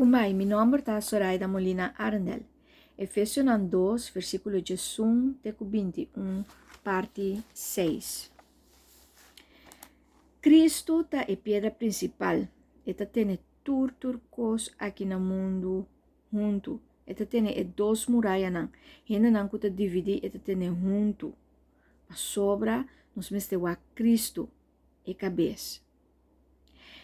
Kumbai, mi nòmber ta Soraida Molina Arendel. Efesionan 2, versíkulo 11 te ku 21, parti 6. Kristu ta e piedra prinsipal. E ta tene tur tur kos aki na mundu huntu. E ta tene e dos murayanan, hendenan ku ta dividí e ta tene huntu. Pasobra nos mester wak Kristu, e kabes.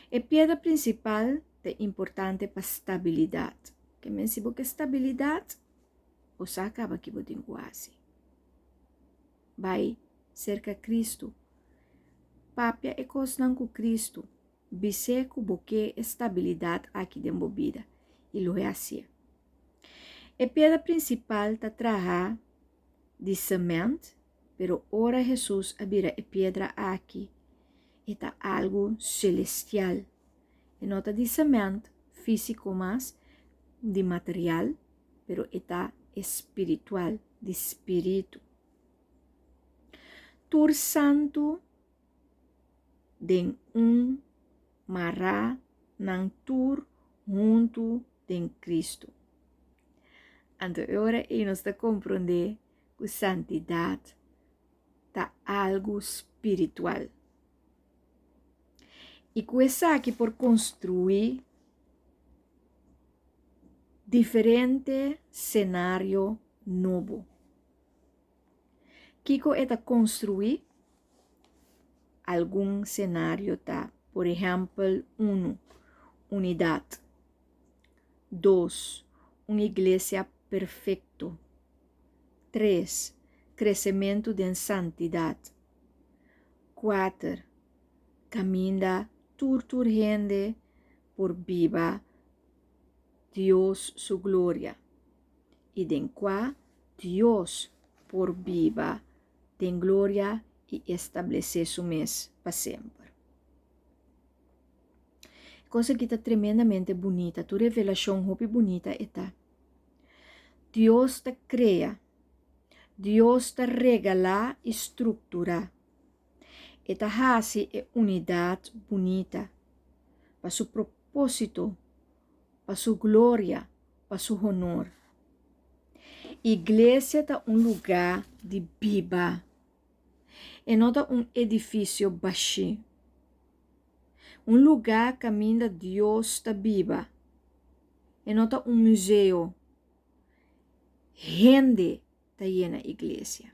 E piedra prinsipal ta importante pa stabilidat. Ke men si bo ke stabilidat, bo sa kaba ki bo tin ku hasi. Bai serka Kristu. Papia e kosnan ku Kristu. Bis'é ku bo ke e stabilidat aki den bo bida, i lo e hasié. E piedra prinsipal ta traha di semènt, pero ora Hesus a bira e piedra aki, e ta algu selestial. E no ta di semènt físiko mas, di material, pero e ta espiritual, di spiritu. Tur santu den un mará nan tur huntu den Kristu. Anto e ora ei nos ta komprondé ku santidat ta algu spiritual. I ku esaki por konstruí diferente senario nobo. Kiko e ta konstruí? Algun senario ta, por ehèmpel, unu, unidat. Dos, un iglesia perfekto. Tres, kresementu den santidat. Kuater, kaminda tur tur hende por biba Dios su gloria i den kua Dios por biba den gloria i establesé su mes pa semper. E kos aki ta tremendamente bunita, tur revelashon hopi bunita e ta. Dios ta krea, Dios ta regalá i strukturá. E ta hasi e unidat bunita pa su propósito, pa su gloria, pa su honor. Iglesia ta un lugá di biba. E no ta un edifisio bashí. Un lugá kaminda Dios ta biba. E no ta un museo. Hende ta yena iglesia.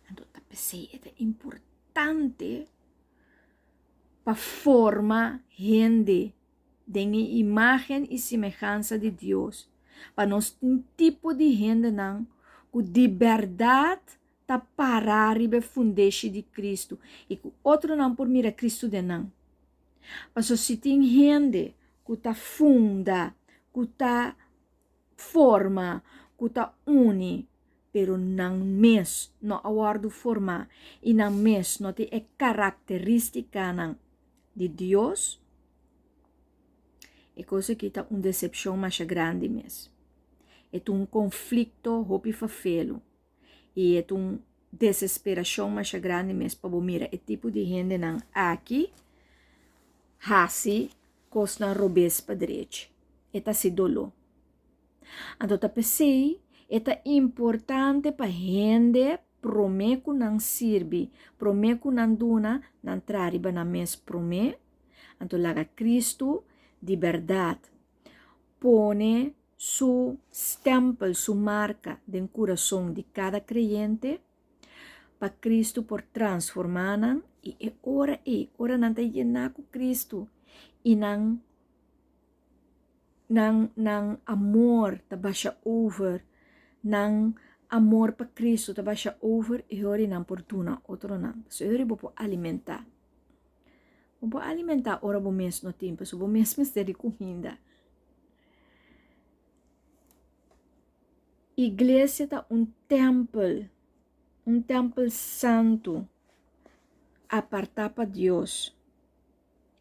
Anto ta p'esei e ta importante pa forma hende den e imágen i simehansa di Dios, pa nos tin tipo di hendenan ku di bèrdat ta pará riba e fundeshi di Kristu i ku otronan por mira Kristu den nan. Pasobra si tin hende ku ta funda, ku ta forma, ku ta uni, pero nan mes no a wòrdu formá i nan mes no tin e karakterístikanan di Dios, e kos aki ta un desepshon masha grandi mes. E ta un konflikto hopi fafelu i e ta un desesperashon masha grandi mes pa bo mira e tipo di hendenan aki hasi kosnan robes pa drechi. E ta hasi doló. Anto ta p'esei e ta importante pa hende promé ku nan sirbi, promé ku nan duna, nan traha riba nan mes promé. Anto laga Kristu di bèrdat pone su stèmpel, su marka den kurason di kada kreyente, pa Kristu por transformá nan i e ora ei, ora nan ta yená ku Kristu i nan Nan nan amor ta basha over, nan amor pa Cristo ta basha over e hori nan por duna otronan. Pasobra e hori bo por alimentá. Bo por alimentá ora bo mes no tin, pasobra bo mes mester di kuminda. Iglesia ta un tèmpel, un tèmpel santu, apartá pa Dios.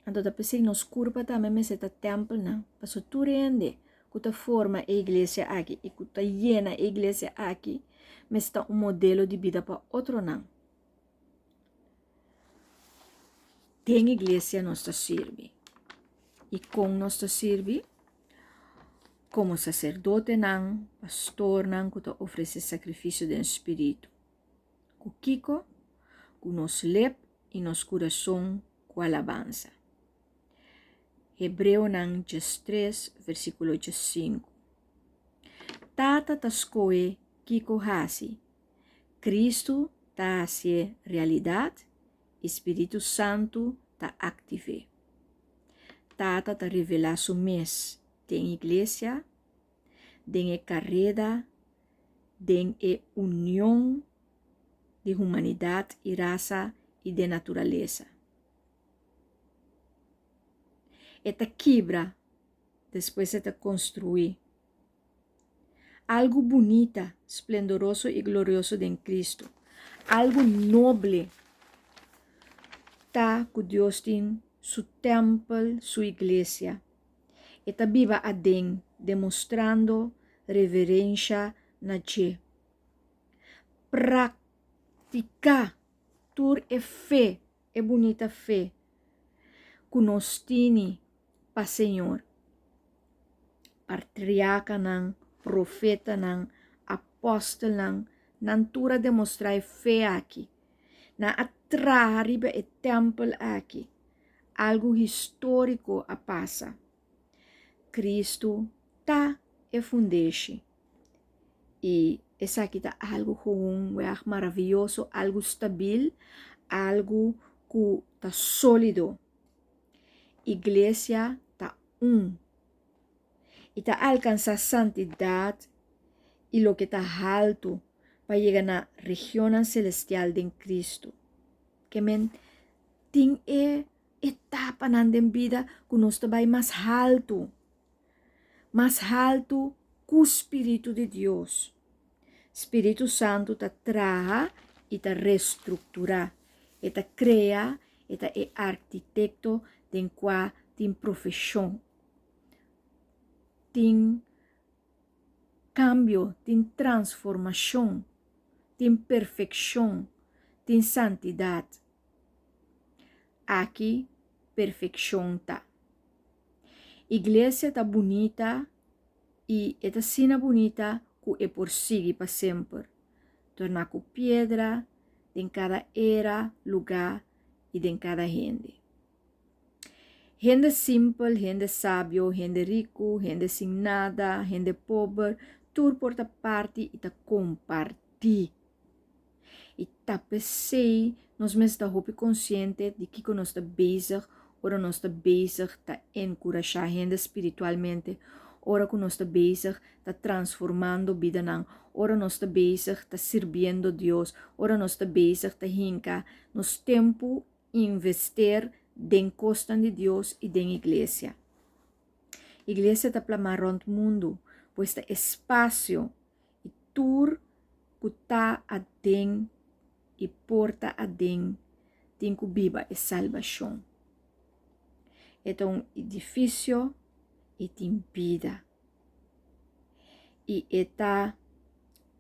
Anto ta p'esei nos kurpa tambe mester ta tèmpelnan, pasobra tur hende ku ta forma e iglesia aki i ku ta yena e iglesia aki mester ta un modelo di bida pa otronan. Den iglesia nos ta sirbi. I kon nos ta sirbi? Komo saserdotenan, pastornan ku ta ofresé sakrifisio den spiritu. Ku kiko? Ku nos lep i nos kurason ku alabansa. Hebreonan 13, versíkulo 15. Tata ta skohe kiko hasi. Kristu ta hasié realidat i Spiritu Santu ta aktiv'é. Tata ta revelá su mes den iglesia, den e kareda, den e union di humanidat i rasa i den naturalesa. E ta kibra, despues e ta konstruí. Algu bunita, splendoroso i glorioso den Kristu. Algu noble ta ku Dios tin su tèmpel, su iglesia. E ta biba aden, demostrando reverensha na dje. Praktiká tur e fe, e bunita fe, ku nos tini pa Señor. Patriarkanan, profetanan, apòstelnan, nan tur a demostrá e fe aki. Nan a traha riba e tèmpel aki. Algu históriko a pasa. Kristu ta e fundeshi. I esaki ta algu gewoonweg maravioso, algu stabil, algu ku ta sólido. Iglesia ta un. I ta alkansá santidat i loke ta haltu pa yega na regionnan selestial den Kristu. Ke men tin e etapanan den bida ku nos ta bai mas haltu, mas haltu ku Spiritu di Dios. Spiritu Santu ta traha i ta restrukturá. E ta krea, e ta e arkitekto den kua tin profeshon, tin kambio, tin transformashon, tin perfekshon, tin santidat. Aki perfekshon ta. Iglesia ta bunita i e ta asina bunita ku e por sigui pa semper, torná ku piedra den kada era, lugá i den kada hende. Hende simpel, hende sabio, hende riku, hende sin nada, hende pober, tur por ta parti i ta kompartí. I ta p'esei nos mester ta hopi konsiente di kiko nos ta bezig ora nos ta bezig ta enkurashá hende spiritualmente, ora ku nos ta bezig ta transformando bidanan, ora nos ta bezig ta sirbiendo Dios, ora nos ta bezig ta hinka nos tempu invester den kosnan di Dios i den iglesia. Iglesia ta plamá rònt mundu, pues ta espasio i tur ku ta aden i por ta aden tin ku biba e salbashon. E ta un edifisio i tin bida. I e ta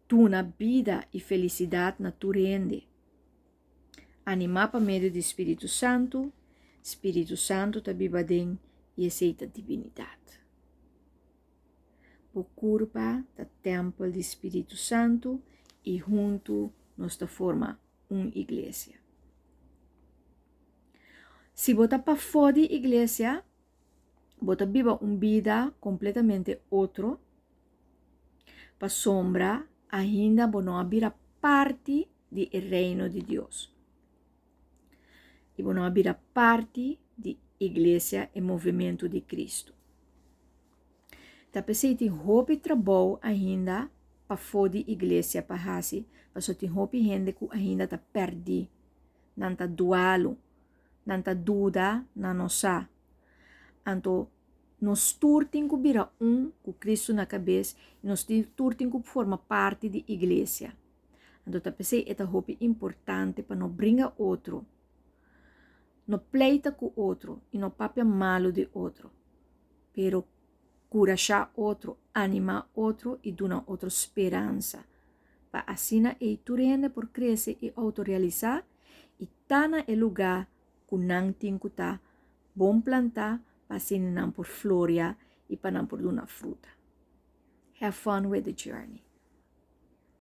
duna bida i felisidat na tur hende. Animá pa medio di Spiritu Santu, Spiritu Santu ta biba den i esei ta dibinidat. Bo kurpa ta tèmpel di Spiritu Santu i huntu nos ta forma un iglesia. Si bo ta pafó di iglesia, bo ta biba un bida kompletamente otro, pasobra ainda bo no a bira parti di e reino di Dios. I bo no a bira parti di iglesia, e movementu di Kristu. Ta p'esei tin hopi trabou ainda pafó di iglesia pa hasi, pasobra tin hopi hende ku ainda ta pèrdí. Nan ta dualu, nan ta duda, nan no sa. Anto nos tur tin ku bira un ku Kristu na kabes i nos tur tin ku forma parti di iglesia. Anto ta p'esei e ta hopi importante pa no bringa otro, no pleita ku otro i no papia malu di otro. Pero kurashá otro, animá otro i duna otro speransa, pa asina ei tur hende por krese i outorealisá i ta na e lugá ku nan tin ku ta bon plantá pa asina nan por floria i pa nan por duna fruta. Have fun with the journey.